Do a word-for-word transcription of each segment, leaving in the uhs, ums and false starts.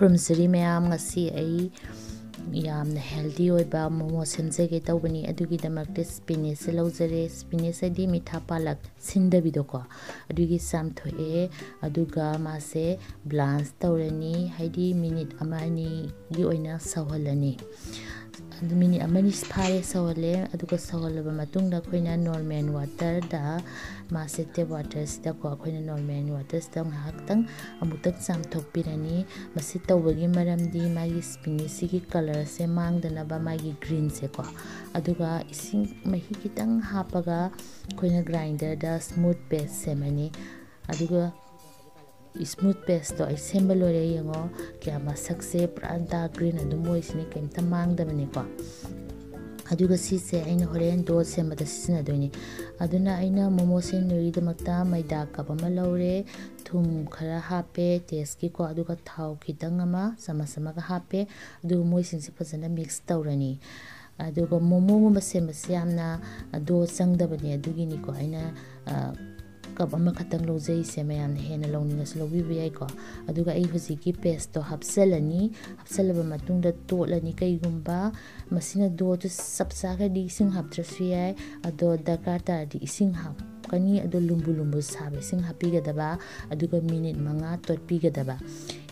ꯈꯨꯔꯨꯝꯖꯔꯤ ꯃꯌꯥꯝ, ꯉꯁꯤ ꯑꯩ ꯌꯥꯝꯅ healthy ꯑꯣꯏꯕ ꯃꯣꯃꯣ ꯁꯦꯝꯖꯒꯦ ꯇꯧꯕꯅꯤ꯫ ꯑꯗꯨꯒꯤꯗꯃꯛꯇ spinachꯁꯦ ꯂꯧꯖꯔꯦ꯫ Spinach ꯍꯥꯏꯗꯤ ꯃꯤꯊꯥ ꯄꯥꯂꯛ ꯁꯤꯟꯗꯕꯤꯗꯣꯀꯣ, ꯑꯗꯨꯒꯤ ꯆꯥꯝꯊꯣꯛꯑꯦ꯫ ꯑꯗꯨꯒ ꯃꯥꯁꯦ blanch ꯇꯧꯔꯅꯤ, ꯍꯥꯏꯗꯤ ꯃꯤꯅꯤꯠ ꯑꯃ ꯑꯅꯤꯒꯤ ꯑꯣꯏꯅ ꯁꯧꯍꯜꯂꯅꯤ꯫ ꯑꯗꯨ ꯃꯤꯅꯤꯠ ꯑꯃꯅꯤ ꯐꯥꯔꯦ ꯁꯧꯍꯜꯂꯦ꯫ ꯑꯗꯨꯒ ꯁꯧꯍꯜꯂꯕ ꯃꯇꯨꯡꯗ ꯑꯩꯈꯣꯏꯅ normal waterꯗ, ꯃꯥꯁꯦ tap waterꯁꯤꯗꯀꯣ, ꯑꯩꯈꯣꯏꯅ normal waterꯁꯤꯗ ꯉꯥꯏꯍꯥꯛꯇꯪ ꯑꯃꯨꯛꯇꯪ ꯆꯥꯝꯊꯣꯛꯄꯤꯔꯅꯤ꯫ ꯃꯁꯤ ꯇꯧꯕꯒꯤ ꯃꯔꯝꯗꯤ ꯃꯥꯒꯤ spinachꯁꯤꯒꯤ colourꯁꯦ ꯃꯥꯡꯗꯅꯕ, ꯃꯥꯒꯤ greenꯁꯦꯀꯣ꯫ ꯑꯗꯨꯒ ꯏꯁꯤꯡ ꯃꯍꯤ ꯈꯤꯇꯪ ꯍꯥꯞꯄꯒ ꯑꯩꯈꯣꯏꯅ grinderꯗ smooth paste ꯁꯦꯝꯃꯅꯤ꯫ ꯑꯗꯨꯒ smooth pasteꯇꯣ ꯑꯩ ꯁꯦꯝꯕ ꯂꯣꯏꯔꯦ꯫ ꯌꯦꯡꯉꯣ, ꯀꯌꯥ ꯃꯁꯛꯁꯦ ꯄꯨꯔꯥ dark green ꯑꯗꯨꯝ ꯑꯣꯏꯁꯤꯅꯤ, ꯀꯩꯝꯇ ꯃꯥꯡꯗꯕꯅꯤꯀꯣ꯫ ꯑꯗꯨꯒ ꯁꯤꯁꯦ ꯑꯩꯅ ꯍꯣꯔꯦꯟ dough ꯁꯦꯝꯕꯗ ꯁꯤꯖꯤꯟꯅꯗꯣꯏꯅꯤ꯫ ꯑꯗꯨꯅ ꯑꯩꯅ ꯃꯣꯃꯣ ꯁꯦꯝꯅꯕꯒꯤꯗꯃꯛꯇ ꯃꯩꯗꯥ cup ꯑꯃ ꯂꯧꯔꯦ, ꯊꯨꯝ ꯈꯔ ꯍꯥꯞꯄꯦ tasteꯀꯤꯀꯣ, ꯑꯗꯨꯒ ꯊꯥꯎ ꯈꯤꯇꯪ ꯑꯃ ꯆꯥꯃꯁ ꯑꯃꯒ ꯍꯥꯞꯄꯦ꯫ ꯑꯗꯨꯒ ꯃꯣꯏꯁꯤꯡꯁꯦ ꯐꯖꯅ mix ꯇꯧꯔꯅꯤ꯫ ꯑꯗꯨꯒ ꯃꯣꯃꯣꯒꯨꯝꯕ ꯁꯦꯝꯕꯁꯦ ꯌꯥꯝꯅ dough ꯆꯪꯗꯕꯅꯦ, ꯑꯗꯨꯒꯤꯅꯤꯀꯣ ꯑꯩꯅ, ꯑ, cup ꯑꯃꯈꯛꯇꯪ ꯂꯧꯖꯩꯁꯦ꯫ ꯃꯌꯥꯝꯅ ꯍꯦꯟꯅ ꯂꯧꯅꯤꯡꯉꯁꯨ ꯂꯧꯕꯤꯕ ꯌꯥꯏꯀꯣ꯫ ꯑꯗꯨꯒ ꯑꯩ ꯍꯧꯖꯤꯛꯀꯤ pasteꯇꯣ ꯍꯥꯞꯆꯜꯂꯅꯤ꯫ ꯍꯥꯞꯆꯜꯂꯕ ꯃꯇꯨꯡꯗ ꯇꯣꯠꯂꯅꯤ꯫ ꯀꯩꯒꯨꯝꯕ ꯃꯁꯤꯅ doughꯗꯨ ꯆꯞ ꯆꯥꯈ꯭ꯔꯗꯤ ꯏꯁꯤꯡ ꯍꯥꯞꯇ꯭ꯔꯁꯨ ꯌꯥꯏ, ꯑꯗꯣ ꯗꯔꯀꯥꯔ ꯇꯥꯔꯗꯤ ꯏꯁꯤꯡ ꯍꯥꯞꯀꯅꯤ꯫ ꯑꯗꯣ ꯂꯨꯝꯕꯨ ꯂꯨꯝꯕꯨ ꯁꯥꯕ ꯏꯁꯤꯡ ꯍꯥꯞꯄꯤꯒꯗꯕ, ꯑꯗꯨꯒ ꯃꯤꯅꯤꯠ ꯃꯉꯥ ꯇꯣꯠꯄꯤꯒꯗꯕ꯫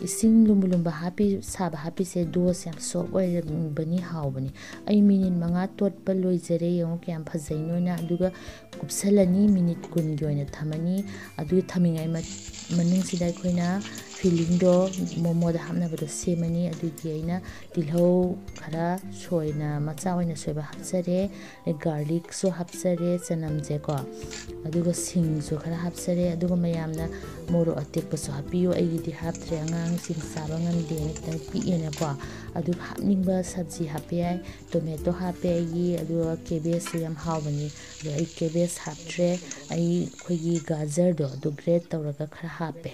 ꯏꯁꯤꯡ ꯂꯨꯝꯕꯨ ꯂꯨꯝꯕ ꯍꯥꯞꯄꯤ, ꯁꯥꯕ ꯍꯥꯞꯄꯤꯁꯦ doughꯁꯦ ꯌꯥꯝ soft ꯑꯣꯏꯔꯕꯅꯤ, ꯍꯥꯎꯕꯅꯤ꯫ ꯑꯩ ꯃꯤꯅꯤꯠ ꯃꯉꯥ ꯇꯣꯠꯄ ꯂꯣꯏꯖꯔꯦ꯫ ꯌꯦꯡꯉꯨ ꯀꯌꯥꯝ ꯐꯖꯩꯅꯣꯅ꯫ ꯑꯗꯨꯒ ꯀꯨꯞꯁꯜꯂꯅꯤ, ꯃꯤꯅꯤꯠ ꯀꯨꯟꯒꯤ ꯑꯣꯏꯅ ꯊꯝꯃꯅꯤ꯫ ꯑꯗꯨ ꯊꯝꯃꯤꯉꯩ ꯃ-, ꯃꯅꯨꯡꯁꯤꯗ ꯑꯩꯈꯣꯏꯅ fillingꯗꯣ ꯃꯣꯃꯣꯗ ꯍꯥꯞꯅꯕꯗꯣ ꯁꯦꯝꯃꯅꯤ꯫ ꯑꯗꯨꯒꯤ ꯑꯩꯅ ꯇꯤꯜꯍꯧ ꯈꯔ ꯁꯣꯏꯅ, ꯃꯆꯥ ꯑꯣꯏꯅ ꯁꯣꯏꯕ ꯍꯥꯞꯆꯔꯦ, garlicꯁꯨ ꯍꯥꯞꯆꯔꯦ, ꯆꯅꯝꯁꯦꯀꯣ, ꯑꯗꯨꯒ ꯁꯤꯡꯁꯨ ꯈꯔ ꯍꯥꯞꯆꯔꯦ꯫ ꯑꯗꯨꯒ ꯃꯌꯥꯝꯅ ꯃꯣꯔꯣꯛ ꯑꯇꯦꯛꯄꯁꯨ ꯍꯥꯞꯄꯤꯌꯨ, ꯑꯩꯒꯤꯗꯤ ꯍꯥꯞꯇ꯭ꯔꯦ, ꯑꯉꯥꯡꯁꯤꯡ ꯆꯥꯕ ꯉꯝꯗꯦꯅ ꯈꯤꯇꯪ ꯄꯤꯛꯑꯦꯅꯀꯣ꯫ ꯑꯗꯨꯒ ꯍꯥꯞꯅꯤꯡꯕ ꯁꯕꯖꯤ ꯍꯥꯞꯄ ꯌꯥꯏ, tomato ꯍꯥꯞꯄꯦ ꯑꯩꯒꯤ, ꯑꯗꯨꯒ cabbageꯁꯨ ꯌꯥꯝ ꯍꯥꯎꯕꯅꯤ꯫ ꯑꯗꯣ ꯑꯩ cabbage ꯍꯥꯞꯇ꯭ꯔꯦ, ꯑꯩ ꯑꯩꯈꯣꯏꯒꯤ ꯒꯥꯖꯔꯗꯣ ꯑꯗꯨ grate ꯇꯧꯔꯒ ꯈꯔ ꯍꯥꯞꯄꯦ꯫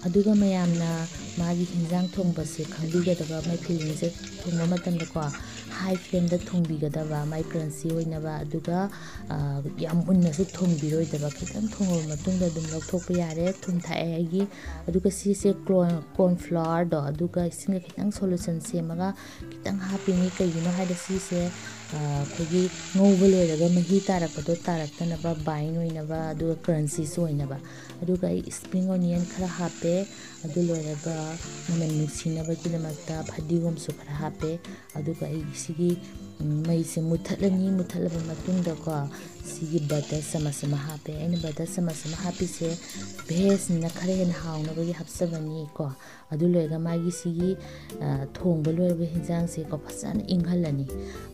ꯑꯗꯨꯒ ꯃꯌꯥꯝꯅ ꯃꯥꯒꯤ ꯍꯤꯟꯖꯥꯡ ꯊꯣꯡꯕꯁꯦ ꯈꯪꯕꯤꯒꯗꯕ, ꯃꯥꯏ fillingꯁꯦ ꯊꯣꯡꯕ ꯃꯇꯝꯗꯀꯣ, ꯍꯥꯏ ꯐ꯭ꯂꯦꯝꯗ ꯊꯣꯡꯕꯤꯒꯗꯕ, ꯃꯥꯏ ꯀ꯭ꯔꯟꯆꯤ ꯑꯣꯏꯅꯕ꯫ ꯑꯗꯨꯒ ꯌꯥꯝ ꯃꯨꯟꯅꯁꯨ ꯊꯣꯡꯕꯤꯔꯣꯏꯗꯕ, ꯈꯤꯇꯪ ꯊꯣꯡꯉꯕ ꯃꯇꯨꯡꯗ ꯑꯗꯨꯝ ꯂꯧꯊꯣꯛꯄ ꯌꯥꯔꯦ꯫ ꯊꯨꯝ ꯊꯥꯛꯑꯦ ꯑꯩꯒꯤ꯫ ꯑꯗꯨꯒ ꯁꯤꯁꯦ ꯀꯣꯔꯟ ꯐ꯭ꯂꯣꯔꯗꯣ ꯑꯗꯨꯒ ꯏꯁꯤꯡꯒ ꯈꯤꯇꯪ ꯁꯣꯂꯨꯁꯟ ꯁꯦꯝꯃꯒ ꯈꯤꯇꯪ ꯍꯥꯞꯄꯤꯅꯤ꯫ ꯀꯩꯒꯤꯅꯣ ꯍꯥꯏꯗꯤ ꯁꯤꯁꯦ ꯑꯩꯈꯣꯏꯒꯤ ꯉꯧꯕ ꯂꯣꯏꯔꯒ ꯃꯍꯤ ꯇꯥꯔꯛꯄꯗꯣ ꯇꯥꯔꯛꯇꯅꯕ, ꯕꯥꯏꯟ ꯑꯣꯏꯅꯕ, ꯑꯗꯨꯒ ꯀ꯭ꯔꯟꯆꯤꯁꯨ ꯑꯣꯏꯅꯕ꯫ ꯑꯗꯨꯒ ꯑꯩ ꯏꯁꯄ꯭ꯔꯤꯡ ꯑꯣꯅꯤꯌꯟ ꯈꯔ ꯍꯥꯞꯄꯦ꯫ ꯑꯗꯨ ꯂꯣꯏꯔꯒ ꯃꯅꯝ ꯅꯨꯡꯁꯤꯅꯕꯒꯤꯗꯃꯛꯇ ꯐꯗꯤꯒꯣꯝꯁꯨ ꯈꯔ ꯍꯥꯞꯄꯦ꯫ ꯑꯗꯨꯒ ꯑꯩ ꯁꯤꯒꯤ ꯃꯩꯁꯦ ꯃꯨꯠꯊꯠꯂꯅꯤ꯫ ꯃꯨꯠꯊꯠꯂꯕ ꯃꯇꯨꯡꯗꯀꯣ, ꯁꯤꯒꯤ ꯕꯇꯔ ꯆꯃꯁ ꯑꯃ ꯍꯥꯞꯄꯦ꯫ ꯑꯩꯅ ꯕꯇꯔ ꯆꯃꯁ ꯑꯃ ꯍꯥꯞꯄꯤꯁꯦ ꯚꯦꯖꯅꯤꯅ ꯈꯔ ꯍꯦꯟꯅ ꯍꯥꯎꯅꯕꯒꯤ ꯍꯥꯞꯆꯕꯅꯤ ꯀꯣ꯫ ꯑꯗꯨ ꯂꯣꯏꯔꯒ ꯃꯥꯒꯤ ꯁꯤꯒꯤ ꯊꯣꯡꯕ ꯂꯣꯏꯔꯕ ꯍꯤꯟꯖꯥꯡꯁꯦꯀꯣ ꯐꯖꯅ ꯏꯪꯍꯜꯂꯅꯤ꯫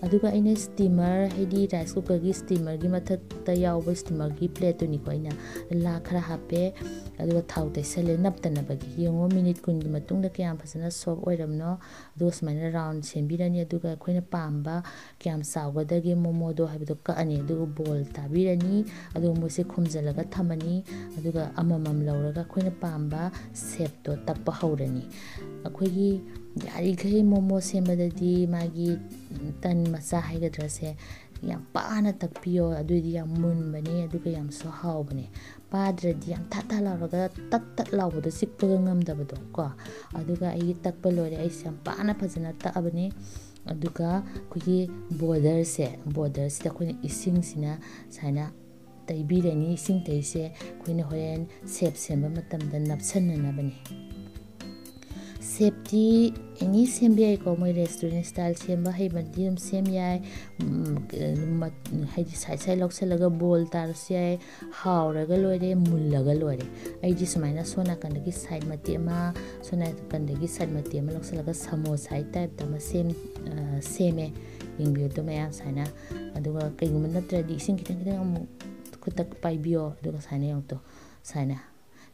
ꯑꯗꯨꯒ ꯑꯩꯅ ꯁ꯭ꯇꯤꯃꯔ, ꯍꯥꯏꯗꯤ ꯔꯥꯏꯁ ꯀꯨꯀꯔꯒꯤ ꯁ꯭ꯇꯤꯃꯔꯒꯤ ꯃꯊꯛꯇ ꯌꯥꯎꯕ ꯁ꯭ꯇꯤꯃꯔꯒꯤ ꯄ꯭ꯂꯦꯠꯇꯨꯅꯤꯀꯣ ꯑꯩꯅ ꯂꯥ ꯈꯔ ꯍꯥꯞꯄꯦ꯫ ꯑꯗꯨꯒ ꯊꯥꯎ ꯇꯩꯁꯜꯂꯦ ꯅꯞꯇꯅꯕꯒꯤ꯫ ꯌꯦꯡꯉꯣ, ꯃꯤꯅꯤꯠ ꯀꯨꯟꯒꯤ ꯃꯇꯨꯡꯗ ꯀꯌꯥꯝ ꯐꯖꯅ ꯁꯣꯐ ꯑꯣꯏꯔꯝꯅꯣ꯫ ꯑꯗꯨꯒ ꯁꯨꯃꯥꯏꯅ ꯔꯥꯎꯟ ꯁꯦꯝꯕꯤꯔꯅꯤ꯫ ꯑꯗꯨꯒ ꯑꯩꯈꯣꯏꯅ ꯄꯥꯝꯕ ꯀꯌꯥꯝ ꯆꯥꯎꯒꯗꯒꯦ ꯃꯣꯃꯣꯗꯣ ꯍꯥꯏꯕꯗꯣ ꯀꯛꯑꯅꯤ꯫ ꯑꯗꯨꯒ ꯕꯣꯜ ꯇꯥꯕꯤꯔꯅꯤ꯫ ꯑꯗꯨꯒ ꯃꯣꯏꯁꯦ ꯈꯨꯝꯖꯤꯜꯂꯒ ꯊꯝꯃꯅꯤ꯫ ꯑꯗꯨꯒ ꯑꯃꯃꯝ ꯂꯧꯔꯒ ꯑꯩꯈꯣꯏꯅ ꯄꯥꯝꯕ ꯁꯦꯞꯇꯣ ꯇꯛꯄ ꯍꯧꯔꯅꯤ꯫ ꯑꯩꯈꯣꯏꯒꯤ ꯌꯥꯔꯤꯈꯩ ꯃꯣꯃꯣ ꯁꯦꯝꯕꯗꯗꯤ ꯃꯥꯒꯤ ꯇꯟ ꯃꯆꯥ ꯍꯥꯏꯒꯗ꯭ꯔꯥꯁꯦ ꯌꯥꯝ ꯄꯥꯅ ꯇꯛꯄꯤꯌꯣ꯫ ꯑꯗꯨꯑꯣꯏꯗꯤ ꯌꯥꯝ ꯃꯨꯟꯕꯅꯦ, ꯑꯗꯨꯒ ꯌꯥꯝꯁꯨ ꯍꯥꯎꯕꯅꯦ꯫ ꯄꯥꯗ꯭ꯔꯗꯤ ꯌꯥꯝ ꯊꯥꯠ ꯊꯥꯠ ꯂꯥꯎꯔꯒ ꯇꯛ ꯇꯛ ꯂꯥꯎꯕꯗꯣ ꯆꯤꯛꯄꯒ ꯉꯝꯗꯕꯗꯣ ꯀꯣ꯫ ꯑꯗꯨꯒ ꯑꯩꯒꯤ ꯇꯛꯄ ꯂꯣꯏꯔꯦ꯫ ꯑꯩꯁꯦ ꯌꯥꯝ ꯄꯥꯅ ꯐꯖꯅ ꯇꯛꯑꯕꯅꯤ꯫ ꯑꯗꯨꯒ ꯑꯩꯈꯣꯏꯒꯤ ꯕꯣꯔꯗꯔꯁꯦ, ꯕꯣꯔꯗꯔꯁꯤꯗ ꯑꯩꯈꯣꯏꯅ ꯏꯁꯤꯡꯁꯤꯅ ꯁꯨꯃꯥꯏꯅ ꯇꯩꯕꯤꯔꯅꯤ꯫ ꯏꯁꯤꯡ ꯇꯩꯁꯦ ꯑꯩꯈꯣꯏꯅ ꯍꯣꯔꯦꯟ ꯁꯦꯞ ꯁꯦꯝꯕ ꯃꯇꯝꯗ ꯅꯞꯁꯟꯅꯅꯕꯅꯤ꯫ ꯁꯦꯞꯇꯤ ꯑꯦꯅꯤ ꯁꯦꯝꯕ ꯌꯥꯏꯀꯣ꯫ ꯃꯣꯏ ꯔꯦꯁꯇꯨꯔꯦꯟ ꯁ꯭ꯇꯥꯏꯜ ꯁꯦꯝꯕ ꯍꯩꯕꯗꯤ ꯑꯗꯨꯝ ꯁꯦꯝ ꯌꯥꯏ꯫ ꯎꯝ, ꯃ-, ꯍꯥꯏꯗꯤ ꯁꯥꯏꯠ ꯁꯥꯏꯠ ꯂꯧꯁꯜꯂꯒ ꯕꯣꯜ ꯇꯥꯔꯁꯨ ꯌꯥꯏ꯫ ꯍꯥꯎꯔꯒ ꯂꯣꯏꯔꯦ, ꯃꯨꯜꯂꯒ ꯂꯣꯏꯔꯦ꯫ ꯑꯩꯗꯤ ꯁꯨꯃꯥꯏꯅ ꯁꯣꯝ ꯅꯥꯀꯟꯗꯒꯤ ꯁꯥꯏꯠ ꯃꯇꯦꯛ ꯑꯃ, ꯁꯣꯝ ꯅꯥꯀꯟꯗꯒꯤ ꯁꯥꯏꯠ ꯃꯇꯦꯛ ꯑꯃ ꯂꯧꯁꯜꯂꯒ ꯁꯃꯣꯁꯥꯒꯤ ꯇꯥꯏꯞꯇ ꯑꯃ ꯁꯦꯝ-, ꯑ, ꯁꯦꯝꯃꯦ꯫ ꯌꯦꯡꯕꯤꯌꯨ ꯑꯗꯨ ꯃꯌꯥꯝ ꯁꯨꯃꯥꯏꯅ꯫ ꯑꯗꯨꯒ ꯀꯩꯒꯨꯝꯕ ꯅꯠꯇ꯭ꯔꯗꯤ ꯏꯁꯤꯡ ꯈꯤꯇꯪ ꯈꯤꯇꯪ ꯑꯃꯨꯛ ꯈꯨꯠꯇ ꯄꯥꯏꯕꯤꯌꯣ꯫ ꯑꯗꯨꯒ ꯁꯨꯃꯥꯏꯅ ꯌꯦꯡꯉꯨ ꯇꯨ, ꯁꯨꯃꯥꯏꯅ꯫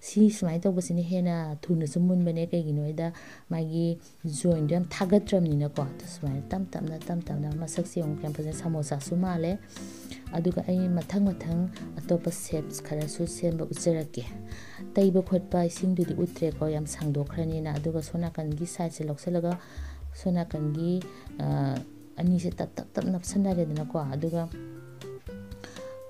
ꯁꯤ ꯁꯨꯃꯥꯏꯅ ꯇꯧꯕꯁꯤꯅ ꯍꯦꯟꯅ ꯊꯨꯅꯁꯨ ꯃꯨꯟꯕꯅꯦ꯫ ꯀꯩꯒꯤꯅꯣ ꯍꯥꯏꯗ ꯃꯥꯒꯤ ꯖꯣꯏꯟꯗꯣ ꯌꯥꯝ ꯊꯥꯒꯠꯇ꯭ꯔꯕꯅꯤꯅꯀꯣ꯫ ꯑꯗꯨ ꯁꯨꯃꯥꯏꯅ ꯇꯞ ꯇꯞꯅ, ꯇꯞ ꯇꯞꯅ꯫ ꯃꯁꯛꯁꯦ ꯌꯦꯡꯉꯨ ꯀꯌꯥꯝ ꯐꯖꯅ ꯁꯃꯣꯁꯥꯁꯨ ꯃꯥꯜꯂꯦ꯫ ꯑꯗꯨꯒ ꯑꯩ ꯃꯊꯪ ꯃꯊꯪ ꯑꯇꯣꯞꯄ ꯁꯦꯞꯁ ꯈꯔꯁꯨ ꯁꯦꯝꯕ ꯎꯠꯆꯔꯛꯀꯦ꯫ ꯇꯩꯕ ꯈꯣꯠꯄ ꯏꯁꯤꯡꯗꯨꯗꯤ ꯎꯠꯇ꯭ꯔꯦꯀꯣ, ꯌꯥꯝ ꯁꯥꯡꯗꯣꯛꯈ꯭ꯔꯅꯤꯅ꯫ ꯑꯗꯨꯒ ꯁꯣꯝ ꯅꯥꯀꯟꯒꯤ ꯁꯥꯏꯠꯁꯦ ꯂꯧꯁꯤꯜꯂꯒ ꯁꯣꯝ ꯅꯥꯀꯟꯒꯤ, ꯑ, ꯑꯅꯤꯁꯦ ꯇꯞ ꯇꯞ ꯇꯞ ꯅꯞꯁꯟꯅꯔꯦꯗꯅꯀꯣ꯫ ꯑꯗꯨꯒ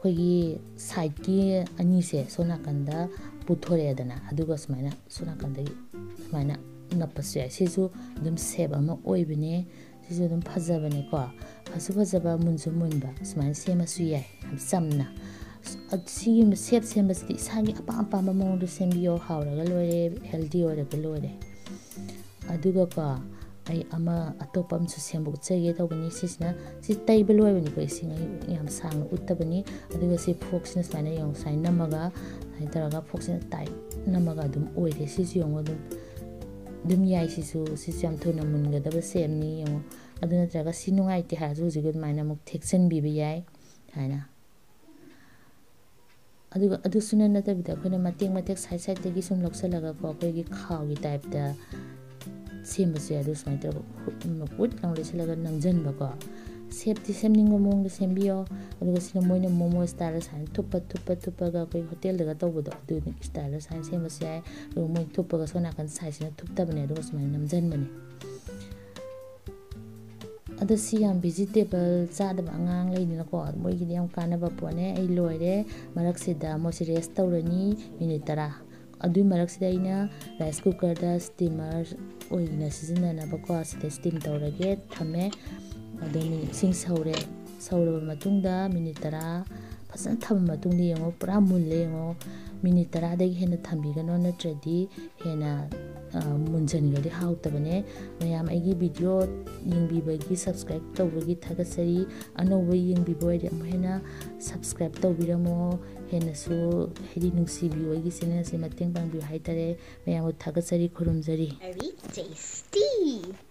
ꯑꯩꯈꯣꯏꯒꯤ ꯁꯥꯏꯠꯀꯤ ꯑꯅꯤꯁꯦ ꯁꯣꯝ ꯅꯥꯀꯟꯗ ꯄꯨꯊꯣꯔꯛꯑꯦꯗꯅ, ꯑꯗꯨꯒ ꯁꯨꯃꯥꯏꯅ ꯁꯣꯝ ꯅꯥꯀꯟꯗꯒꯤ ꯁꯨꯃꯥꯏꯅ ꯅꯞꯄꯁꯨ ꯌꯥꯏ꯫ ꯁꯤꯁꯨ ꯑꯗꯨꯝ ꯁꯦꯞ ꯑꯃ ꯑꯣꯏꯕꯅꯦ꯫ ꯁꯤꯁꯨ ꯑꯗꯨꯝ ꯐꯖꯕꯅꯦꯀꯣ꯫ ꯐꯁꯨ ꯐꯖꯕ, ꯃꯨꯟꯁꯨ ꯃꯨꯟꯕ, ꯁꯨꯃꯥꯏꯅ ꯁꯦꯝꯃꯁꯨ ꯌꯥꯏ, ꯌꯥꯝ ꯆꯝꯅ꯫ ꯑ, ꯁꯤꯒꯤ ꯁꯦꯞ ꯁꯦꯝꯕꯁꯤꯗꯤ ꯏꯁꯥꯒꯤ ꯑꯄꯥꯝ ꯑꯄꯥꯝꯕ ꯃꯑꯣꯡꯗ ꯁꯦꯝꯕꯤꯌꯣ, ꯍꯥꯎꯔꯒ ꯂꯣꯏꯔꯦ, ꯍꯦꯜꯗꯤ ꯑꯣꯏꯔꯒ ꯂꯣꯏꯔꯦ꯫ ꯑꯗꯨꯒꯀꯣ, ꯑꯩ ꯑꯃ ꯑꯇꯣꯞꯄ ꯑꯃꯁꯨ ꯁꯦꯝꯕ ꯎꯠꯆꯒꯦ ꯇꯧꯕꯅꯤ꯫ ꯁꯤꯁꯤꯅ, ꯁꯤ ꯇꯩꯕ ꯂꯣꯏꯕꯅꯤꯀꯣ, ꯏꯁꯤꯡ ꯑꯩ ꯌꯥꯝ ꯁꯥꯡꯅ ꯎꯠꯇꯕꯅꯤ꯫ ꯑꯗꯨꯒ ꯁꯤ ꯐꯣꯛꯁꯤꯅ ꯁꯨꯃꯥꯏꯅ ꯌꯦꯡꯉꯨ, ꯁꯨꯃꯥꯏꯅ ꯅꯝꯃꯒ, ꯁꯨꯃꯥꯏꯅ ꯇꯧꯔꯒ ꯐꯣꯛꯁꯤꯅ ꯇꯥꯏꯠ ꯅꯝꯃꯒ ꯑꯗꯨꯝ ꯑꯣꯏꯔꯦ꯫ ꯁꯤꯁꯨ ꯌꯦꯡꯉꯨ, ꯑꯗꯨꯝ, ꯑꯗꯨꯝ ꯌꯥꯏ꯫ ꯁꯤꯁꯨ, ꯁꯤꯁꯨ ꯌꯥꯝ ꯊꯨꯅ ꯃꯨꯟꯒꯗꯕ ꯁꯦꯞꯅꯤ꯫ ꯌꯦꯡꯉꯨ, ꯑꯗꯨ ꯅꯠꯇ꯭ꯔꯒ ꯁꯤ ꯅꯨꯡꯉꯥꯏꯇꯦ ꯍꯥꯏꯔꯁꯨ ꯍꯧꯖꯤꯛ ꯑꯗꯨꯃꯥꯏꯅ ꯑꯃꯨꯛ ꯊꯦꯛꯆꯟꯕꯤꯕ ꯌꯥꯏ ꯍꯥꯏꯅ꯫ ꯑꯗꯨꯒ ꯑꯗꯨꯁꯨ ꯅꯠꯇꯕꯤꯗ ꯑꯩꯈꯣꯏꯅ ꯃꯇꯦꯛ ꯃꯇꯦꯛ ꯁꯥꯏꯠ ꯁꯥꯏꯠꯇꯒꯤ ꯁꯨꯝ ꯂꯧꯁꯜꯂꯒꯀꯣ, ꯑꯩꯈꯣꯏꯒꯤ ꯈꯥꯎꯒꯤ ꯇꯥꯏꯞꯇ ꯁꯦꯝꯕꯁꯦ, ꯑꯗꯨ ꯁꯨꯃꯥꯏꯅ ꯇꯧꯔꯒ ꯍꯨꯠ, ꯍꯨꯠ ꯂꯥꯎ ꯂꯩꯁꯜꯂꯒ ꯅꯝꯖꯟꯕꯀꯣ꯫ ꯁꯦꯞꯇꯤ ꯁꯦꯝꯅꯤꯡꯕ ꯃꯑꯣꯡꯗ ꯁꯦꯝꯕꯤꯌꯣ꯫ ꯑꯗꯨꯒ ꯁꯤꯅ ꯃꯣꯏꯅ ꯃꯣꯃꯣ ꯁ꯭ꯇꯥꯏꯜꯗ ꯁꯨꯃꯥꯏꯅ ꯊꯨꯞꯄ, ꯊꯨꯞꯄ, ꯊꯨꯞꯄꯒ ꯑꯩꯈꯣꯏ ꯍꯣꯇꯦꯜꯗꯒ ꯇꯧꯕꯗꯣ, ꯑꯗꯨꯒꯤ ꯁ꯭ꯇꯥꯏꯜꯗ ꯁꯨꯃꯥꯏꯅ ꯁꯦꯝꯕꯁꯨ ꯌꯥꯏ꯫ ꯑꯗꯨꯒ ꯃꯣꯏ ꯊꯨꯞꯄꯒ ꯁꯣꯝ ꯅꯥꯀꯟ ꯁꯥꯏꯠꯁꯤꯅ ꯊꯨꯞꯇꯕꯅꯦ, ꯑꯗꯨꯒ ꯁꯨꯃꯥꯏꯅ ꯅꯝꯖꯟꯕꯅꯦ꯫ ꯑꯗꯣ ꯁꯤ ꯌꯥꯝ ꯚꯤꯖꯤꯇꯦꯕꯜ ꯆꯥꯗꯕ ꯑꯉꯥꯡ ꯂꯩꯗꯅꯀꯣ, ꯃꯣꯏꯒꯤꯗꯤ ꯌꯥꯝ ꯀꯥꯟꯅꯕ ꯄꯣꯠꯅꯦ꯫ ꯑꯩ ꯂꯣꯏꯔꯦ꯫ ꯃꯔꯛꯁꯤꯗ ꯃꯣꯏꯁꯤ ꯔꯦꯁ ꯇꯧꯔꯅꯤ ꯃꯤꯅꯤꯠ ꯇꯔꯥ꯫ ꯑꯗꯨꯏ ꯃꯔꯛꯁꯤꯗ ꯑꯩꯅ ꯔꯥꯏꯁ ꯀꯨꯀꯔꯗ ꯁ꯭ꯇꯤꯃꯔ ꯑꯣꯏꯅ ꯁꯤꯖꯤꯟꯅꯅꯕꯀꯣ, ꯁꯤꯗ ꯁ꯭ꯇꯤꯝ ꯇꯧꯔꯒꯦ ꯊꯝꯃꯦ꯫ ꯑꯗꯣ ꯃꯤꯅꯤꯠ, ꯏꯁꯤꯡ ꯁꯧꯔꯦ꯫ ꯁꯧꯔꯕ ꯃꯇꯨꯡꯗ ꯃꯤꯅꯤꯠ ꯇꯔꯥ ꯐꯖꯅ ꯊꯝꯃ ꯃꯇꯨꯡꯗ ꯌꯦꯡꯉꯣ, ꯄꯨꯔꯥ ꯃꯨꯜꯂꯦ ꯌꯦꯡꯉꯣ꯫ ꯃꯤꯅꯤꯠ ꯇꯔꯥꯗꯒꯤ ꯍꯦꯟꯅ ꯊꯝꯕꯤꯒꯅꯣ, ꯅꯠꯇ꯭ꯔꯗꯤ ꯍꯦꯟꯅ, ꯑ, ꯃꯨꯟꯖꯟꯈ꯭ꯔꯗꯤ ꯍꯥꯎꯇꯕꯅꯦ꯫ ꯃꯌꯥꯝ ꯑꯩꯒꯤ ꯚꯤꯗꯤꯑꯣ ꯌꯦꯡꯕꯤꯕꯒꯤ, ꯁꯕꯁꯀ꯭ꯔꯥꯏꯕ ꯇꯧꯕꯒꯤ ꯊꯥꯒꯠꯆꯔꯤ꯫ ꯑꯅꯧꯕ ꯌꯦꯡꯕꯤꯕ ꯑꯣꯏꯔꯗꯤ ꯑꯃꯨꯛ ꯍꯦꯟꯅ ꯁꯕꯁꯀ꯭ꯔꯥꯏꯕ ꯇꯧꯕꯤꯔꯝꯃꯣ꯫ ꯍꯦꯟꯅꯁꯨ, ꯍꯥꯏꯗꯤ, ꯅꯨꯡꯁꯤꯕꯤꯌꯨ, ꯑꯩꯒꯤ ꯆꯦꯅꯦꯜꯁꯦ ꯃꯇꯦꯡ ꯄꯥꯡꯕꯤꯌꯨ ꯍꯥꯏꯇꯥꯔꯦ꯫ ꯃꯌꯥꯝꯕꯨ ꯊꯥꯒꯠꯆꯔꯤ, ꯈꯨꯔꯨꯝꯖꯔꯤ꯫ Very tasty.